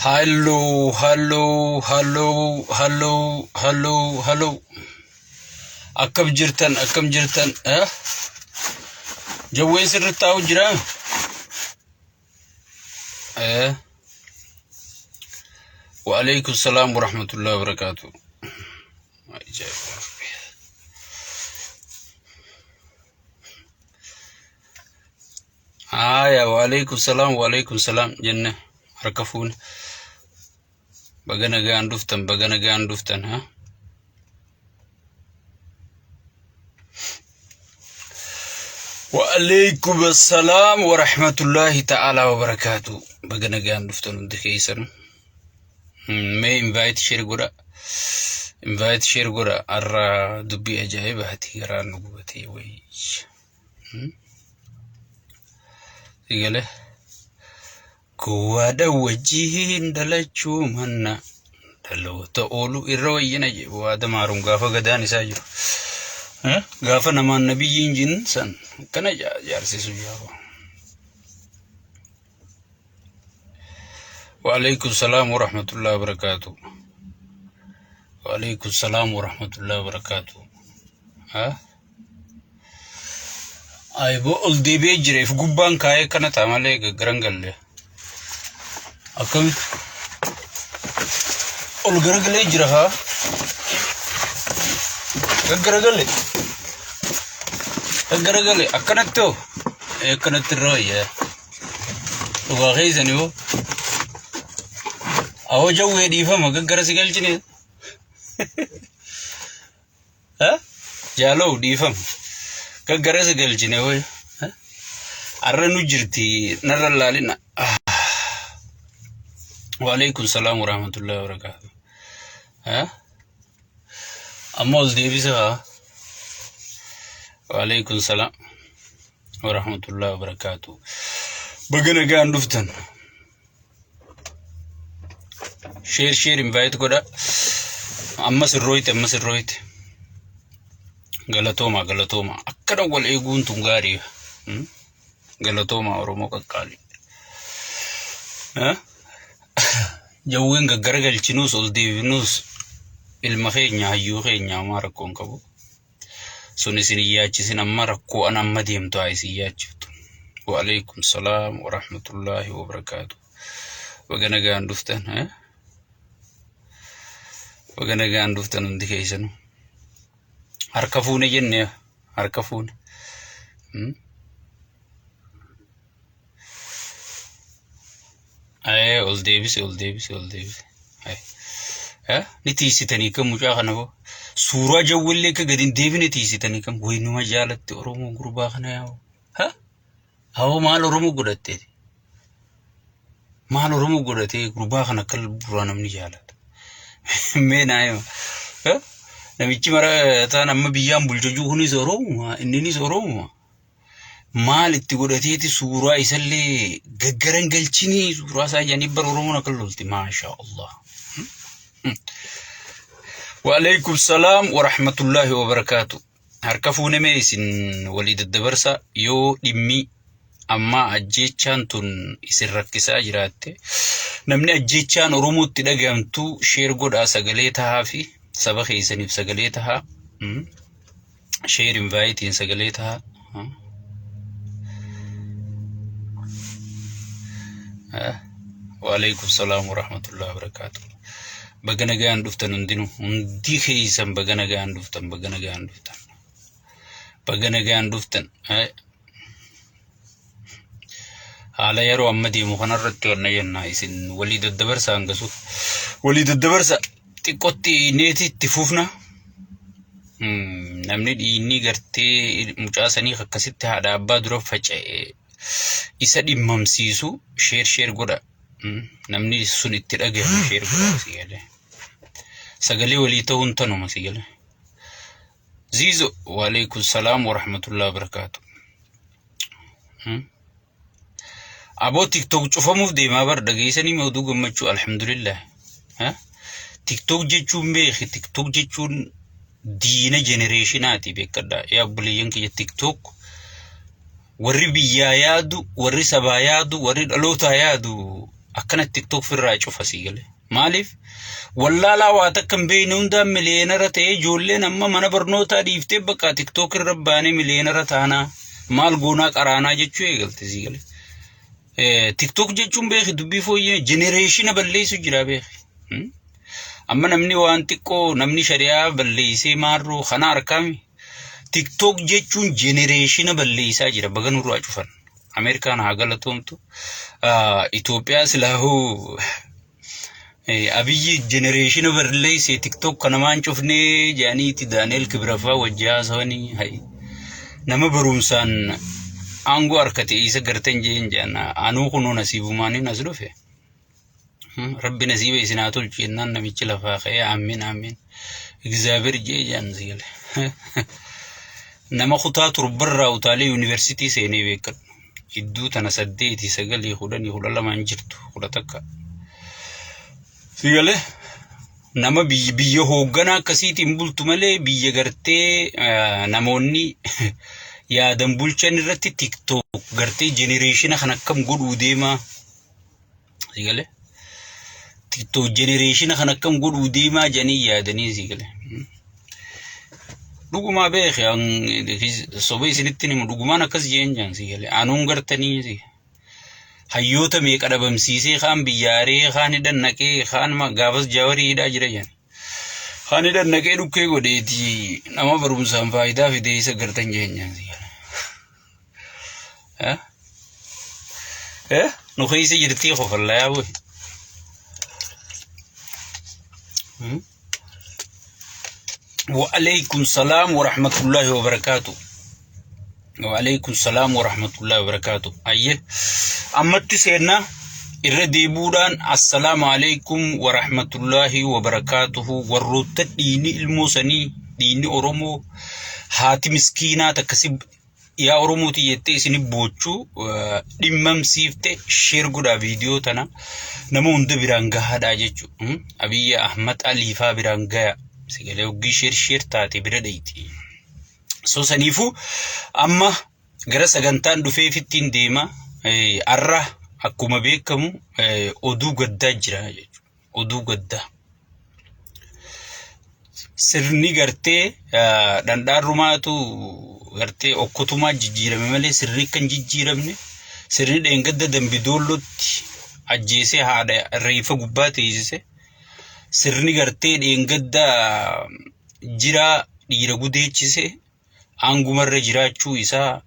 Hello, hello, hello, hello, hello, hello. Akkam jirtan, akkam jirtan. Eh? Jawween sirriitti taa'u jira? Eh? Wa alaikum salaam wa rahmatullahi wa barakaatu. Ajaa'iba. Haaya, wa alaikum salaam, wa alaikum salaam jenne harka fuune. Baga nagaan dhuftan, baga nagaan dhuftan. Ha? Wa alaikum assalaam wa rahmatullahi ta'ala wa barakaatu. Baga nagaan dhuftan hundi keessan. Mee invite share godha. Invite share godha. Har'a dubbii ajaa'ibaati garaan nu gubatee wayii. Sigale. Gowwaadha wajjiin dhalachuu manna dhaloota oolu irra wayyina jedhu waada maarum gaafa gadaan isaa jiru. Eh? Gaafa namaan nabiyyiin jin san akkana jaarsisu jaafa. Waalaikum salaam wa rahmatullahi wa barakaatu. Waalaikum salaam wa rahmatullahi wa barakaatu. Ha? Ayboo ol deebi'ee jira if gubbaan kaa'ee kana ta'a malee gaggaran galle. Akkamitti? Ol garagalee jira haa. Gaggaragale. Gaggaragale akkanatti hoo? Ee, Akkanatti irra wayya. Dhugaa keessani hoo? Awoo jawwee dhiifama gaggara si galchine. Jaaloo dhiifama. Gaggara si galchine hoo? Arra nu jirti narra laalina. Waalaikum salaam warahmatullahi wabarakatuh. Amma ol deebisa haa. Waalaikum salaam warahmatullahi wabarakatuh. Baga nagaan dhuftan. Share share invite godha. Amma sirrooyte amma sirrooyte. Galatooma galatooma. Akkana wal eeguun tun gaarii. Galatooma Oromoo qaqqaali. Jawween gaggaragalchinuus ol deebinuus ilma keenya hayyuu keenya homaa rakkoo hin qabu. Sun isin hin yaachisin amma rakkoo an amma deemtu haa isin yaachiftu. Wa'alaikum salaam wa rahmatullahi wa barakaatu. Baga nagaan dhuftan. Baga nagaan dhuftan hundi keessanuu. Harka fuune jenne harka fuune. Ayee ol deebise ol deebise ol deebise. Ayee. Ni tiisitanii kan mucaa kana hoo. Suuraa jawwallee akka gadi hin deebine tiisitanii kan waynuma jaalatti Oromoo gurbaa kana yaa'u. Ha? Hawoo maal Oromoo godhattee? Maal Oromoo godhatee gurbaa kana akka buraa namni jaalata. Mee naa hima. Namichi mara ta'an amma biyyaan bulchu jiru kunis Oromuma inninis Oromuma. Maal itti godhateeti suuraa isallee gaggaran galchinii suuraa isaa jedhanii bara Oromoon akka lolti maashaa Allah. Waalaikum salaam wa rahmatullahi wa barakaatu. Harka fuune mee isin walii daddabarsa yoo dhimmi ammaa ajjeechaan tun isin rakkisaa jiraatte namni ajjeechaan Oromootti dhaga'amtu sheer godhaa sagalee tahaa fi saba keessaniif sagalee tahaa. Sheer invaayitiin sagalee tahaa. Waalaikum salaam wa rahmatullahi wa barakaatu. Baga nagaan dhuftan hundinuu hundi keessan baga nagaan dhuftan baga nagaan dhuftan baga nagaan dhuftan. Haala yeroo amma deemu kanarratti wanna jenna isin walii daddabarsa hangasu walii daddabarsa xiqqootti neeti itti fufna. Namni dhiinni gartee mucaa sanii akkasitti haadha abbaa dura faca'e isa dhimmamsiisu sheer sheer godha. Namni sun itti dhagahame sheer godha si galee. Sagalee walii ta'uun tanuma si galee. Ziizo waalaikum salaam warahmatullahi wabarakaatu. Aboo tiktok cufamuuf deemaa bar dhageessanii mee oduu gammachuu alhamdulillah. Tiktok jechuun beeki tiktok jechuun diina jenereeshinaati beekadha. Yaa obboleeyyan kiyya tiktok warri biyyaa yaadu warri sabaa yaadu warri dhalootaa yaadu Akkana TikTok firraa cufa sii galee. Maaliif? Wallaalaa waa takka hin beekne hundaan miliyeenara ta'ee ijoolleen amma mana barnootaa dhiiftee bakka TikTok irra baanee miliyeenara taanaa maal goonaa qaraanaa jechuu eegalte sii galee. TikTok jechuun beeki dubbii fooyyee jenereeshina balleessu jira beeki. Amma namni waan xiqqoo namni shari'aa balleessee maarroo kana harkaami. TikTok jechuun jenereeshina balleessaa jira baga nurraa cufan. Ameerikaan haa galatoomtu. Itoophiyaa silaahuu Abiyyi jenereeshina balleessee TikTok kana maan cufnee jedhaniiti Daani'el Kibraffaa wajji haasawanii hayi. Nama barumsaan aangoo harkate isa gartan jeen jedhan anuu kunoo nasiibumaaniin as dhufe. Rabbi nasiiba isin haa tolchu jennaan namichi lafaa ka'ee amiin amiin. Egzaabeer jee jedhan si gale. Nama kutaa torbarraa utaalee yuunivarsiitii seenee beekadhu. Jidduu tana 8 9 10 12 hin jirtu 11. Si galee nama biyya hoogganaa akkasiitiin bultu malee biyya gartee namoonni yaadan bulchan irratti tiktook gartee jenereeshina kan akkam godhuu deemaa. Si galee tiktook jenereeshina kan akkam godhuu deemaa jedhanii yaadanii si galee. Dhugumaa beeke soba isinitti himu dhugumaan akkas jeen jaan si galee anuun gartanii si hayyoota meeqa dhabamsiisee kaan biyyaaree kaan hidhan naqee kaan gaafas jaawarii hidhaa jira jaan. Kaan hidhan naqee dhukkee godheeti nama barumsaan faayidaa fidee isa gartan jeen jaan si galee. Eh? Eh? Nu keessa jirtii kofalla yaa boy. Wa'alaikum salaam wa rahmatullahi wa barakaatu. Wa'alaikum salaam wa rahmatullahi wa barakaatu. Ayyee ammatti seenna irra deebuudhaan assalaamu alaikum wa rahmatullahi wa barakaatuhu warroota dhiini ilmoo sanii dhiini Oromoo haati miskiinaa takka si yaa Oromooti jettee isin boochuu dhimmamsiifte sheer godhaa viidiyoo tana nama hunda biraan gahaadhaa jechuudha. Abiyyi Ahmad Aliifaa biraan gaya. Sagalee hoggii sheer sheer taate bira dheeyti. So saniifuu amma gara sagantaan dhufeefittiin deema. Arra akkuma beekamu oduu gaddaa jira jechuudha. Oduu gaddaa. Sirni gartee dhandhaarrumaatu gartee okkotumaa jijjiirame malee sirni kan jijjiiramne sirni dheengadda Dambidoollootti ajjeesee haadha reeffa gubbaa teessise sirni gartee dheengadda jiraa dhiira gudeechise aangumarra jiraachuu isaa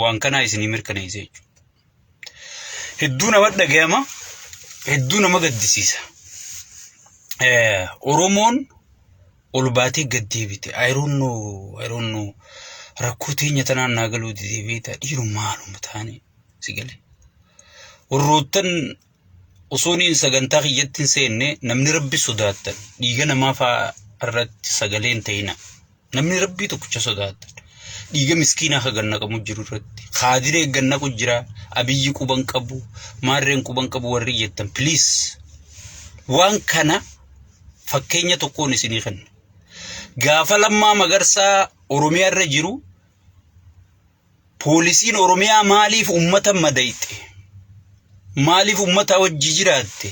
waan kanaa isinii mirkaneesse jechuudha. Hedduu nama dhagayama, hedduu nama gaddisiisa. Oromoon ol baatee gad deebite. I don't know, I don't know. Rakkoo teenya tanaan naa galuu didee beektaa dhiiru maaluma taane si gale. Warroottan osoo niin sagantaa kiyyatti hin seenne namni rabbi sodaattan dhiiga namaa fa'aa irratti sagalee hin ta'ina. Namni rabbii tokkicha sodaattan dhiiga miskiinaa ka gannaqamu jiru irratti kaadiree gannaqu jira abiyyi quban qabu maarreen quban qabu warri jettan please waan kana fakkeenya tokkoon isinii kenna. Gaafa Lammaa Magarsaa Oromiyaa irra jiru Poolisiin Oromiyaa maaliif ummata madayxe? Maaliif ummata wajji jiraatte?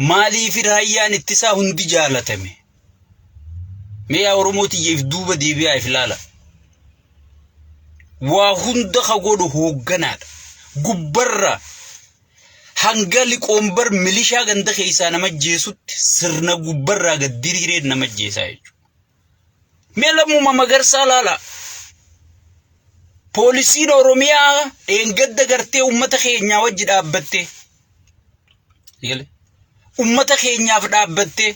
Maaliif raayyaan ittisaa hundi jaalatame? Mee yaa Oromoo tiyya if duuba deebi'aa if ilaala. Waa hunda ka godhu hoogganaadha. Gubbarraa hanga liqoombar milishaa ganda keessaa nama jeesutti sirna gubbarraa gad diriireen nama jeesaa jechuudha. Mee Lammuma Magarsaa laala. Poolisiin Oromiyaa dheengadda gartee uummata keenyaa wajji dhaabbattee. Uummata keenyaaf dhaabbattee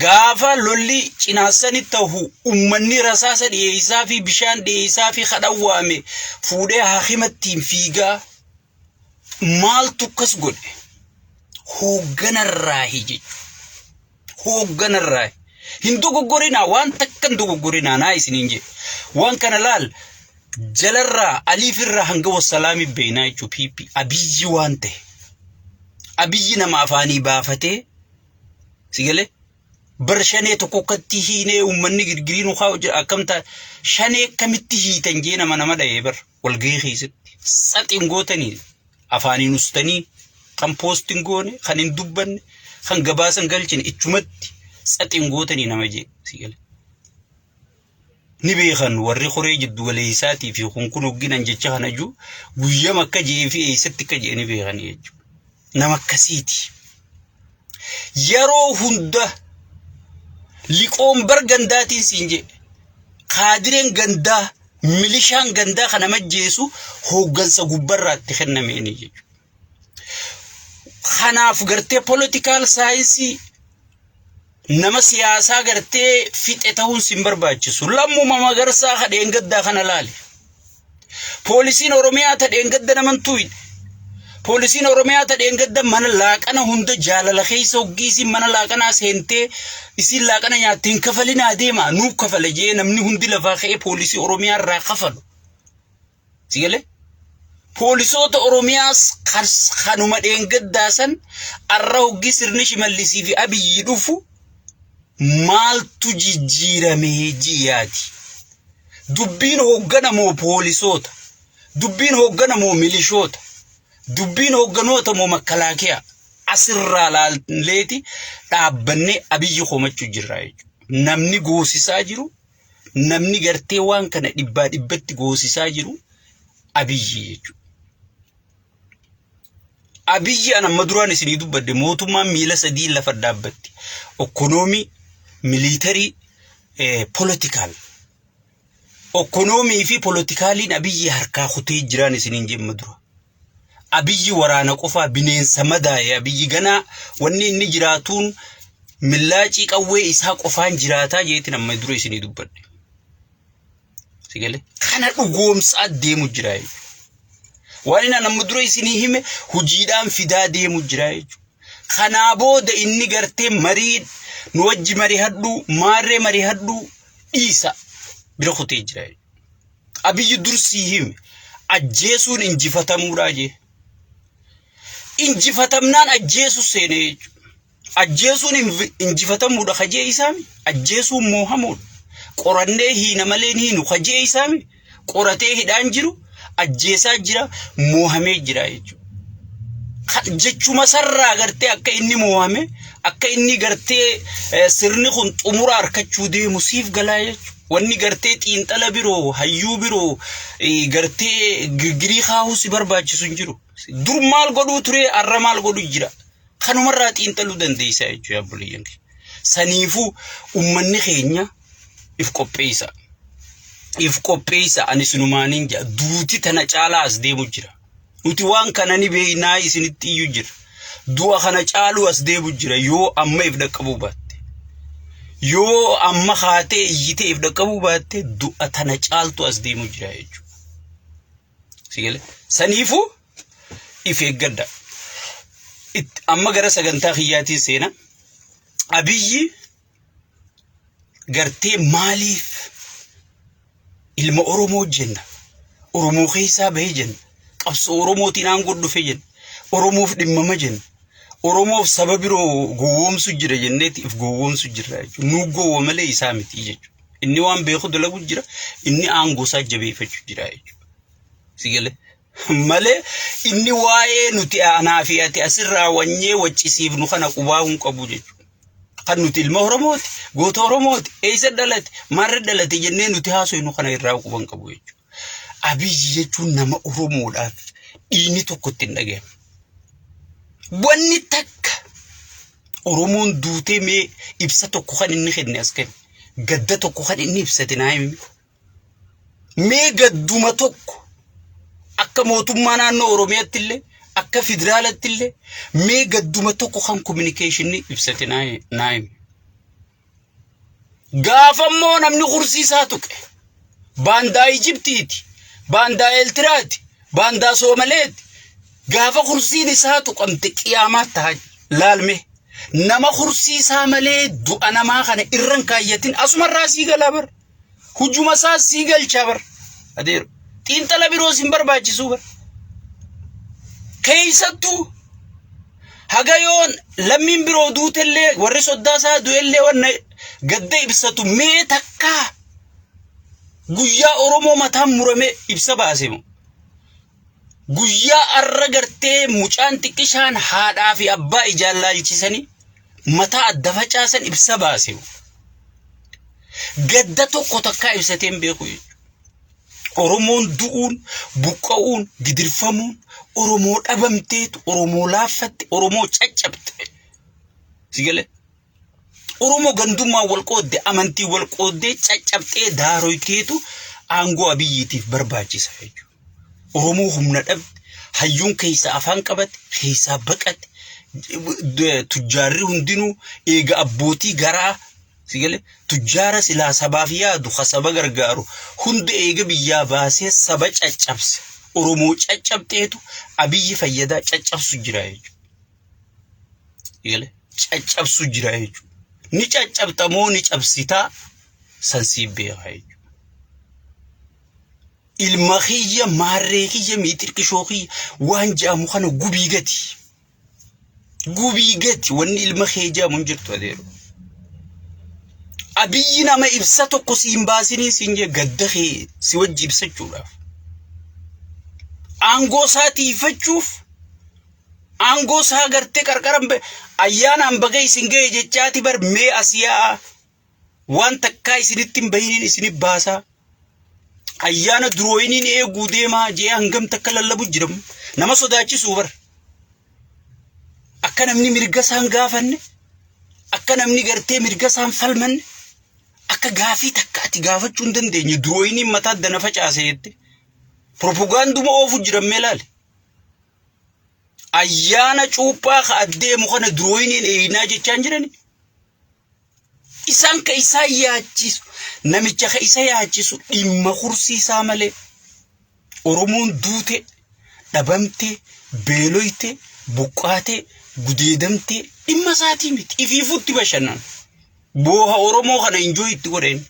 gaafa lolli cinaassani tahu uummanni rasaasa dhiyeessaa fi bishaan dhiyeessaa fi kadhawwaame fuudhee haakimattiin fiigaa maaltu akkas godhe hoogganarraahi jechuudha. Hoogganarraahi. Hin dogoggorinaa waan takka hin dogoggorinaa naa isiniin jedhe. Waan kana laal jalarraa aliifirraa hanga wassalaamii beeknaa jechuudha PP Abiyyi waan ta'e. Abiyyi nama afaanii baafatee si galee bar shanee tokko akkatti hiinee uummanni girgirii nu kaa'u jira akkam ta'a shanee akkamitti hiitan jee nama nama dha'ee bar walgahii keessatti saxiin gootanii afaaniin ustanii Kan post hin goone, kan hin dubbanne, kan gabaasa hin galchine ichumatti tsaxi hin gootanii nama jee si gale. Ni beekan warri koree jiddu galeessaatii fi kun kun hogginan jecha kana jiru guyyam akka je'ee fi eessatti akka je'e ni beekanii jechuudha. Nama akkasiiti. Yeroo hunda liqoombar gandaatiin siin jedhe kaadireen gandaa milishaan gandaa kana majjeesu hooggansa gubbarraatti kennameeni jechuudha. Kanaaf gartee politikaal saayinsii nama siyaasaa gartee fixe ta'uun sin barbaachisu. Lammuma Magarsaa ka dheengaddaa kana laali. Poolisiin Oromiyaa ta dheengadda naman tuuyne. Poolisiin Oromiyaa ta dheengadda mana laaqana hunda jaalala keessa hoggii isin mana laaqanaa seentee isin laaqana nyaatte hin kafalinaa deemaa nuuf kafala jee namni hundi lafaa ka'ee poolisii Oromiyaa irraa kafalu. Si galee? Poolisoota Oromiyaas kanuma dheengaddaa san arra hoggii sirni Shimallisii fi Abiyyi dhufu maaltu jijjiiramee jiyaati. Dubbiin hooggana moo poolisoota? Dubbiin hooggana moo milishoota? Dubbiin hoogganoota moo makkalaakiyaa? Asirraa laalleeti dhaabbannee Abiyyi komachuu jirra jechuudha. Namni goosisaa jiru namni gartee waan kana dhibbaa dhibbatti goosisaa jiru Abiyyi jechuudha. Abiyyi an amma duraan isinii dubbadde mootummaan miila sadii lafa dhaabbatti. Okkonoomii, miliitarii, politikaal. Okkonoomii fi politikaaliin Abiyyi harkaa kutee jiraan isiniin jemma dura. Abiyyi waraana qofaa bineensa madaa'e Abiyyi ganaa wanni inni jiraatuun millaacii qawwee isaa qofaan jiraataa jeetiin amma dura isinii dubbadhe. Si galee? Kana dhugoomsaa deemu jira jechuudha. Waan inni amma dura isinii hime hojiidhaan fidaa deemu jira jechuudha. Kanaa booda inni gartee marii nu wajji marihadhuu maarree marihadhuu dhiisa bira kutee jira jechuudha. Abiyyi dur sii hime ajjeesuun injifatamuudhaa jee. Injifatamnaan ajjeesu seene jechuudha. Ajjeesuun injifatamuudha kajee isaami. Ajjeesuun moohamuudha. Qorannee hiina malee hin hiinu kajee isaami. Qoratee hidhaan jiru ajjeesaa jira moohamee jira jechuudha. Jechuma sarraa gartee akka inni moohame akka inni gartee sirni kun xumura harkachuu deemu siif galaa jechuudha. Wanni gartee xiinxala biroo hayyuu biroo gartee girgirii kaahuu si barbaachisu hin jiru. Dur maal godhuu ture har'a maal godhuu jira. Kanumarraa xiinxaluu dandeessaa jechuudha obboleeyyan kiyya. Saniifuu ummanni keenya if qopheessa. If qopheessa ani sinumaaniin jedha duuti tana caalaa as deemu jira. Nuti waan kana ni beeknaa isinitti iyyuu jira. Du'a kana caaluu as deemu jira yoo amma if dhaqqabuu baatte. Yoo amma kaatee iyyitee if dhaqqabuu baatte du'a tana caaltu as deemu jira jechuudha. Si galee? Saniifuu if eeggadha. Amma gara sagantaa kiyyaatiin seena. Abiyyi gartee maaliif ilma Oromoo jenna. Oromoo keessaa bahee jenna. Qabsoo Oromootiin aangoo dhufe jenna. Oromoof dhimmama jenna. Oromoof saba biroo gowwoomsu jira jenneeti if gowwoomsu jirra jechuudha. Nuu gowwa malee isaa miti jechuudha. Inni waan beeku dalagu jira. Inni aangoo isaa jabeeffachuu jira jechuudha. Si galee? Malee inni waa'ee nuti anaa fi ati asirraa wanyee waccisiifnu kana qubaa hin qabu jechuudha. Kan nuti ilma Oromooti, goota Oromooti, eessa dhalate, maarra dhalate jennee nuti haasofnu kana irraa quba hin qabu jechuudha. Abiyyi jechuun nama Oromoodhaaf dhiigni tokko itti hin dhagahamu. Wanni takka Oromoon duutee mee ibsa tokko kan inni kenne as kenne gadda tokko kan inni ibsate naa himi. Mee gadduma tokko akka mootummaa naannoo Oromiyaatti illee akka federaalatti illee mee gadduma tokko kan kominikeeshinii ibsate naa himi. Gaafa immoo namni kursii isaa tuqe baandaa Ijiptiiti, baandaa Eeltiraati, baandaa Soomaleeti gaafa kursiin isaa tuqamte qiyaamaa ta'a laalme. Nama kursii isaa malee du'a namaa kana irra hin kaayyatin asumarraa sii galaa bar. Hujuma isaa sii galchaa bar. Adeero. Xiinxala biroo sin barbaachisuu bar. Keessattuu haga yoon lammiin biroo duutellee warri soddaa isaa du'ellee wanna gadda ibsatu mee takkaa guyyaa Oromoo mataan murame ibsa baase moo? Guyyaa arra gartee mucaan xiqqishaan haadhaa fi abbaa ijaan laalchisanii mataa adda facaasan ibsa baase. Gadda tokko takkaa ibsatee hin beeku jechuudha. Oromoon du'uun, buqqa'uun, gidirfamuun, Oromoo dhabamteetu, Oromoo laaffatte, Oromoo caccabte. Si galee? Oromoo gandummaan wal qoodde, amantii wal qooddee caccabxee daaroyteetu aangoo Abiyyiitiif barbaachisa jechuudha. Oromoo humna dhabde, hayyuun keessaa afaan qabate, keessaa baqate, tujjaarri hundinuu eega abbootii garaa si galee tujjaara silaa sabaaf yaadu ka saba gargaaru hunda eega biyyaa baasee saba caccabse. Oromoo caccabxeetu Abiyyi fayyadaa caccabsu jira jechuudha. Galee caccabsu jira jechuudha. Ni caccabta moo ni cabsitaa san siif beekaa jechuudha. Ilma kiyya maarree kiyya miixirqishoo kiyya waan jedhamu kana gubii gati. Gubii gati wanni ilma kee jedhamu hin jirtu adeero. Abiyyi nama ibsa tokko siin baasinii siin jee gadda kee si wajji ibsachuudhaaf. Aangoo isaa tiifachuuf aangoo isaa gartee qarqaran ayyaanaan baga isin ga'e jechaati bar mee as yaa'a waan takkaa isinitti hin bahiniin isinif baasaa ayyaana durooyiniin eeguu deemaa jee hangam takka lallabu jiramu nama sodaachisuu bar akka namni mirga isaan gaafanne akka namni gartee mirga isaan falmanne akka gaafii takka ati gaafachuu hin dandeenye durooyiniin mataa dana facaase jette propagaanduma oofu jiran mee laali. Ayyaana cuuphaa ka addeemu kana durooyiniin eeynaa jechaan jirani. Isaan ka isaan yaachisu namicha ka isa yaachisu dhimma kursii isaa malee Oromoon duute dhabamte beeloyte buqqaate gudeedamte dhimma isaatii miti ifiifutti bashannan booha Oromoo kana injoo itti godheen.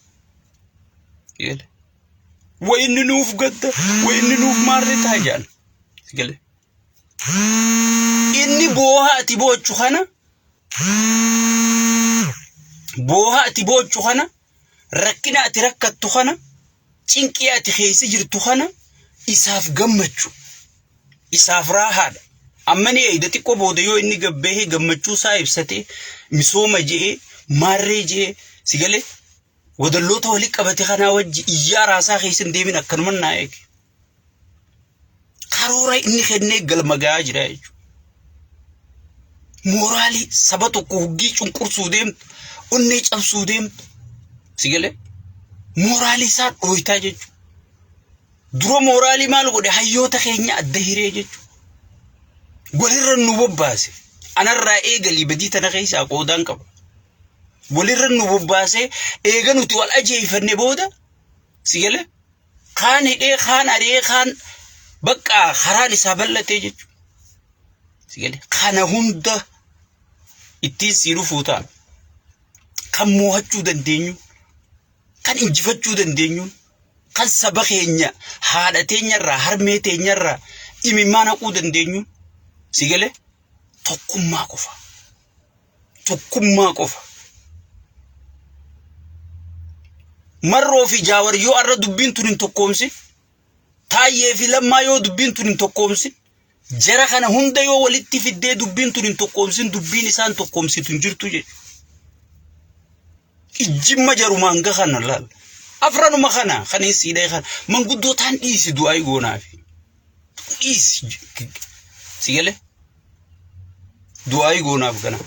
Wayinni nuuf gadda wayinni nuuf maarree ta'a jedhan. Gale. Inni booha ati boochu kana booha ati boochu kana rakkina ati rakkattu kana cinqii ati keessa jirtu kana isaaf gammachu isaaf raahaadha. Amma ni eeyda xiqqoo booda yoo inni gabbahee gammachuu isaa ibsatee misooma je'ee maarree je'ee si galee wadalloota wali qabate kanaa wajji iyyaa raasaa keessa hin deemin akkanuman naa eegi. Karoora inni kennee galma ga'aa jira jechuudha. Mooraalii saba tokko huggii cunqursuu deemtu, onnee cabsuu deemtu, si galee mooraalii isaa dhooytaa jechuudha. Dura mooraalii maal godhe hayyoota keenya adda hiree jechuudha. Walirra nu bobbaase. Anarraa eegalii badii tana keessaa qoodaan qaba. Walirra nu bobbaasee eega nuti wal ajeeffanne booda si galee kaan hidhee kaan ari'ee kaan bakka karaan isaa bal'atee jechuudha. Si galee kana hunda ittiin sii dhufuu ta'a. Kan moo'achuu dandeenyu, kan injifachuu dandeenyu, kan saba keenya haadha teenyarraa harmee teenyarraa imimmaan haquu dandeenyu si galee tokkummaa qofa. Tokkummaa qofa. Marroo fi Jaawar yoo arra dubbiin tun hin tokkoomsin, Taayyee fi Lammaa yoo dubbiin tun hin tokkoomsin, jara kana hunda yoo walitti fiddee dubbiin tun hin tokkoomsin, dubbiin isaan tokkoomsitu hin jirtu jechuudha. Ijjimma jarumaan gahan laal. Afranuma kana kan hin siidhee kana manguddootaan dhiisi du'aa goonaafi. Dhiisi si galee du'aa goonaaf kana.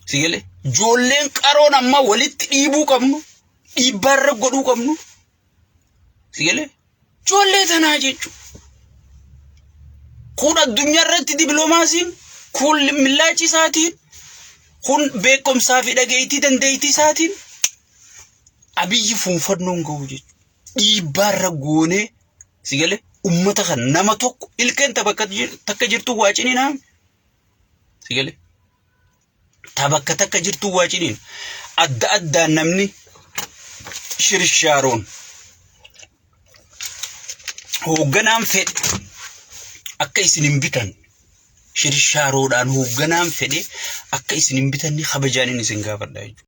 Si galee ijoolleen qaroon amma walitti dhiibuu qabnu dhiibbaarra godhuu qabnu si galee ijoollee tanaa jechuudha. Kun addunyaa irratti dibiloomaasiin kun millaachi isaatiin kun beekumsaa fi dhageettii dandeettii isaatiin Abiyyi fuunfannoon gahu jechuudha. Dhiibbaarra goonee si galee ummata kan nama tokko ilkeen ta bakka takka jirtu waa ciniinaa si galee ta bakka takka jirtu waa ciniin adda addaan namni shirshaaroon hoogganaan fedhe akka isin hin bitan shirshaaroodhaan hoogganaan fedhe akka isin hin bitanne kabajaan inni isin gaafadha jechuudha.